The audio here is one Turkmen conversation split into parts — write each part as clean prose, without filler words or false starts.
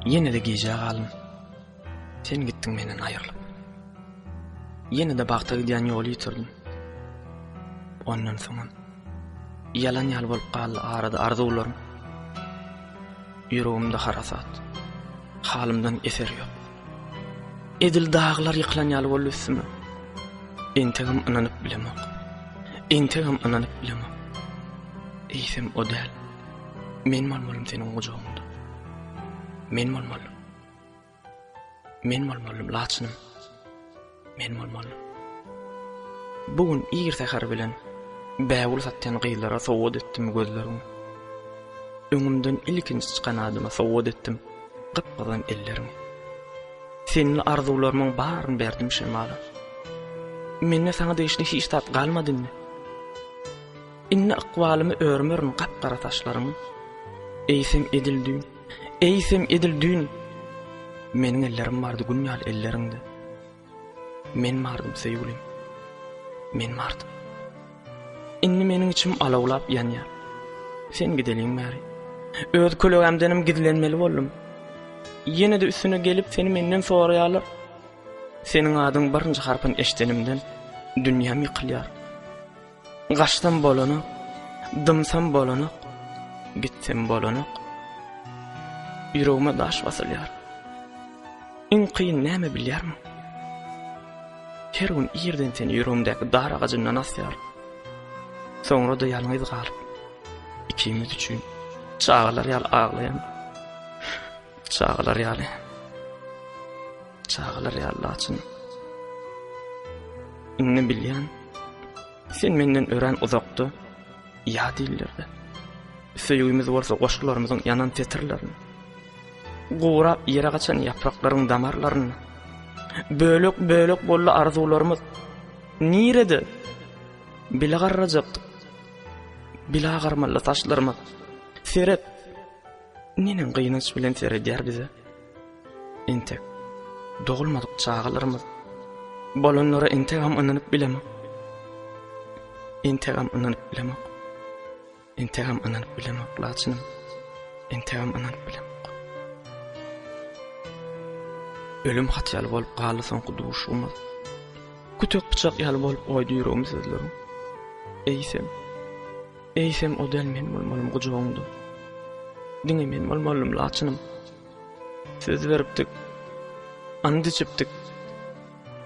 Ýene-de gijä galdym. Sen gitdiň menden aýrylyp. Ýene-de bagta gidýän ýoly ýitirdim. Ondan soňam ýalan ýaly bolup galdy arada arzuwlarym. Ýüregimde harasat. Halymdan eser ýok. Edil daglar ýykylan ýaly boldy üstüme. Entegem ynanyp bilemok. Entegem ynanyp bilemok. Eýsem o däl. Men bolmalym seniň gujagyňda. Men bolmalym. Men bolmalym laçynym. Men bolmalym. Bu gün ir säher bilen bägül satýan gyzlara sowgat etdim gözleriňi. Öňümden ilkinji çykan adama sowgat etdim gyp-gyzan elleriňi. Senli arzuwlarymyň baryny berdim şemala. Mende saňa degişli hiç zat galmady indi. Indi ykbalymy örmerin gap-gara saçlaryňy. Eýsem edil düýn, eýsem edil düýn meniň ellerim bardy gün ýaly elleriňde. Men bardym söýgülim, men bardym. Indi meniň içim alawlap ýanýar. Sen gideliň bäri. Öz kölegämdenem gizlenmeli boldum. Ýene-de üstüne gelip seni menden soraýarlar. Seniň adyň birinji harpyny eşidenimden dünýäm ýykylýar. Gaçsam bolanok, dymsam bolanok, gitsem bolanok. Ýüregime daş basylýar. Iň kyn näme bilýärmiň? Her gün irden seni ýüregimdäki dar agajyndan asýaryn. Soňra-da ýalňyz galyp, ikimiz üçin çagalar ýaly aglaýan. Çagalar ýaly. Çagalar ýaly laçyn. Indi bilýän, sen menden örän uzakda, ýat illerde. Söýgimiz bolsa goşgularymyzyň ýanan setirlerinde. Gurap ýere gaçan ýapraklaryň damarlarynda. Bölek-bölek boldy arzuwlarymyz. Nirede? Bile garrajakdyk. Bile agarmaly saçlarymyz. Seret, neneň gynanç bilen seredýär bize. Entek dogulmadyk çagalarymyz. Bolanlara entegem ynanyp bilemok. Entegem ynanyp bilemok. Entegem ynanyp bilemok laçynym. Entegem ynanyp bilemok. Ölüm haty ýaly bolup galdy soňky duşuşygymyz. Kütek pyçak ýaly bolup oýdy ýüregimi sözleriň. Eýsem, eýsem o däl men bolmalym gujagyňda. Diňe men bolmalym laçynym. Söz beripdik, and içipdik,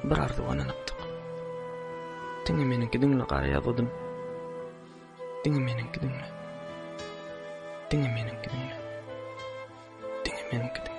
bir arzuwa ynanypdyk. Diňe meniňki diňle gara ýazgydym. Diňe meniňki diňle. Diňe meniňki diňle. Diňe meniňki diňle.